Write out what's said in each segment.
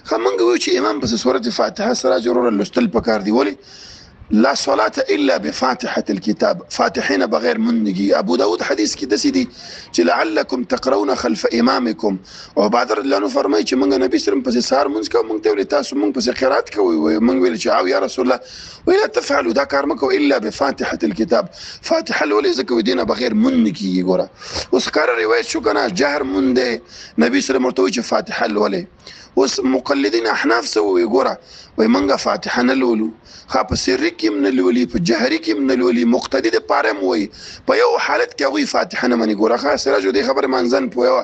خمنګ وی چې امام پس سورته فاتحه سره ضرور لوستل پکار دی. ولی لا صلاة الا بفاتحة الكتاب، فاتحين بغیر منګي. ابو داود حدیث کې دسی دي چې لعلكم تقرؤون خلف امامكم. او بعد الله نو فرمایي چې موږ نبی سره پس سار مونږ کوو، موږ ته ویل تاسو موږ پس قرات کوي، موږ ویل چې او یا رسول الله، ولا تفعلوا دا کار مکو الا بفاتحة الكتاب. فاتحه ولې ځکه دینه بغیر منګي. ګوره اوس کار روایت شو کنه، جهر مونږ دی نبی سره مرته چې فاتحه ولې. اوس مقلدین احناف سو وی ګوره وای منګه فاتحه نه لولو، خا په سری کې نه لولي، په جهري کې نه لولي، مقتدی د پاره مو وای په یو حالت کې غوي فاتحه نه مني. ګوره خا سره جو دې خبره منځن پویا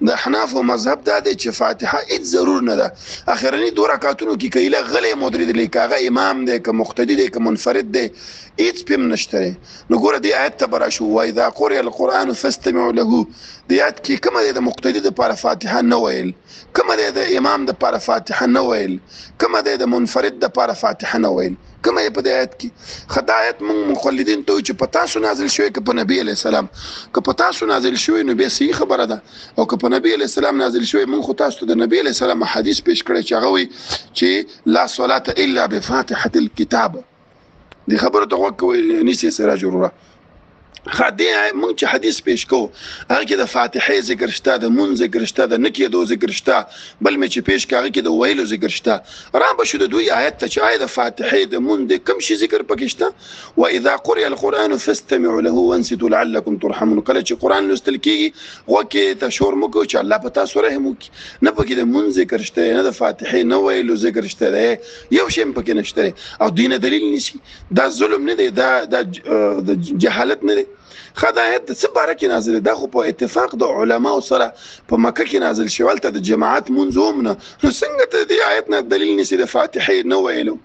د احناف او مذهب دا دی چې فاتحه هیڅ ضرور نه ده. اخرنی دوه رکعاتونو کې کیله غلې مدرید لیکاغه امام دی که مقتدی دی که منفرد دی، هیڅ پم نشته. نو ګوره دې آیت ته برا شو، وای اذا قرئ القرآن فاستمعوا له. دې آیت کې کومه د مقتدی د پاره فاتحه نه ویل، کومه د امام د پاره فاتحه نه ویل، کومه د منفرد د پاره فاتحه نه ویل، کومه په دې آیت کې خدایت موږ مقلدین ته چې په تاسو نازل شوی که په نبی علی السلام، که په تاسو نازل شوی نو به صحیح خبره ده، او که په نبی علی السلام نازل شوی موږ خو تاسو ته د نبی علی السلام حدیث پیش کړی چې هغه وی چې لا صلاه الا بفاتحه الكتاب. دې خبره ته غوږ کوئ نیسي سره جوړه. خدای مونږ چې حدیث پیش کو هغه کې د فاتحه ذکر شته، د مون ذکر شته، د نکیدو ذکر شته، بل مې چې پیش کاغه کې د ویلو ذکر شته. را به شو د دوی آیت ته چې آیت د فاتحه د مون د کم شي ذکر پکې شته. واذا قرئ القرآن فاستمعوا له وانصتوا لعلكم ترحمون. کله چې قرآن لوستل کیږي غوږ ته شور مو کوي چې الله په تاسو رحم وکړي. نه پکې د مون ذکر شته، نه د فاتحه نه ویلو ذکر شته، یو شی هم پکې نشته. او دینه دلیل نشي، دا ظلم نه دی، دا د جهالت نه دی. خدایت د څه باره کې نازل ده؟ خو په اتفاق د علماو سره په مکه کې نازل شوی، هلته د جماعت مونځ هم نه. نو څنګه ته دې آیت نه دلیل نیسي د فاتحې نه ویلو؟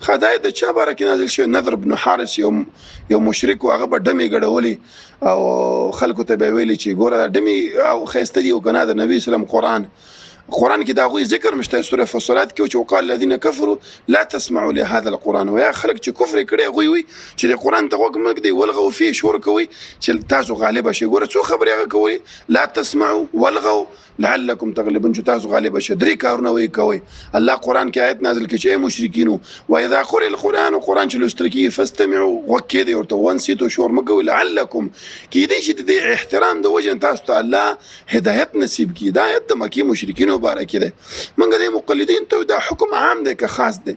خدای د چا باره کې نازل شوی؟ نضر بن حارث یو مشرک و، هغه به ډمې ګډولې او خلکو ته به ویلي چې ګوره دا ډمې او ښایسته دي او که نه د نبي اسلام قرآن کې دا غوي ذکر مشته سوره فصلات کې چې وقال الذين كفروا لا تسمعوا لهذا القرآن. ويا خلک چې کفر کړي غوي وي چې د قرآن ته غوږ مه ږدئ، ولغوا فيه شور کوي چې تاسو غالب شئ. ګوره څو خبرې هغه کوي، لا تسمعوا ولغوا لعلكم تغلبون، چې تاسو غالب شئ. درې کارونه وایي کوي. الله قرآن کې آیت نازل کړي چې ای مشرکینو واذا قرئ القرآن، قرآن چې لوستل کېږي فاستمعوا، غوږ کېږدئ ورته، وانصتوا شور مه کوئ، لعلكم کېدای شي د دې احترام د وجې تاسو ته الله هدایت نصیب کړي. دا آیت د مکې مشرکینو مبارک دی. موږ دې مقلدین ته دا حکم عام دی که خاص دی؟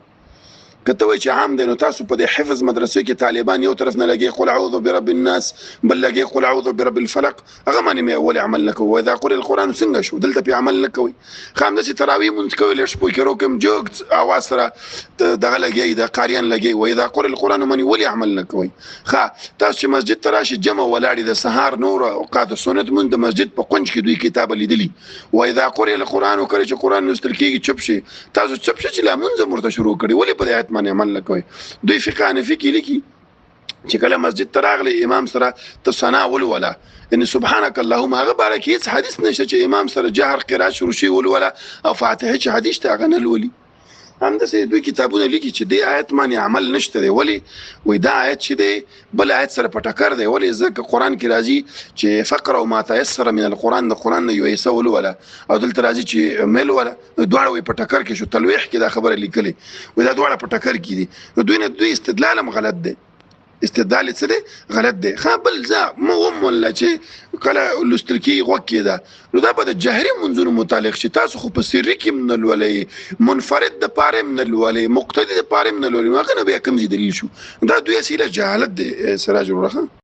که ته وایې چې عام دی نو تاسو په دې حفظ مدرسې کې طالبان یو طرف نه لګي قل اعوذ برب الناس، بل لګي قل اعوذ برب الفلق، هغه باندې مې ولې عمل نه کوو؟ واذا قرئ القرآن څنګه شو؟ دلته پې عمل نه کوئ. ښه همداسې تراویح مونځ کوئ، لږ پوه کې روکم جوګ اواز سره دغه لګي، د قاریان لګي، واذا قرئ القرآن باندې ولې عمل نه کوئ؟ ښه تاسو چې مسجد ته راشئ جمع ولاړې د سهار نور اوقات سنت مونځ د مسجد په کونج کې دوی کتاب لیدلی، واذا قرئ القرآن کله چې قرآن لوستل کېږي چپ شي، تاسو چپ شئ چې لا مونځ هم ورته شروع کړي، ولې په دې آیت باندې عمل نه کوي؟ دوی فقه حنفي کې لیکي چې کله مسجد ته راغلی امام سره ته ثنا ولوله، یعنی سبحانك اللهم، هغه باره کې هیڅ حدیث نشته چې امام سره جهر قرات شروع شي ولوله او فاتحه چې حدیث ته هغه نه لولي. همداسې دوی کتابونه لیکي چې دې آیت باندې عمل نشته دی. ولې؟ وایي دا آیت چې دی بل آیت سره په ټکر دی. ولې؟ ځکه قرآن کې راځي چې فقرأ ما تیسر من القرآن، د قرآن نه یو حصه ولوله، او دلته راځي چې مې لوله، نو دواړه وایي په ټکر کې شو. تلویح کې دا خبره لیکلې، وایي دا دواړه په ټکر کې دي. نو دوی نه دوی استدلال هم غلط دی، استدلال یې څه دی؟ غلط دی. ښه بل ځه مو ومنله چې کله لوستل کېږي غوږ کېده، نو دا به د جهري منځونو متعلق شي. تاسو خو په سري کې هم نه لولئ، منفرد د پاره هم نه لولئ، مقتدي د پاره هم نه لولئ، نو هغه نه بیا کوم ځای دلیل شو؟ دا دوی اصیله جهالت دی سراج وروره. ښه.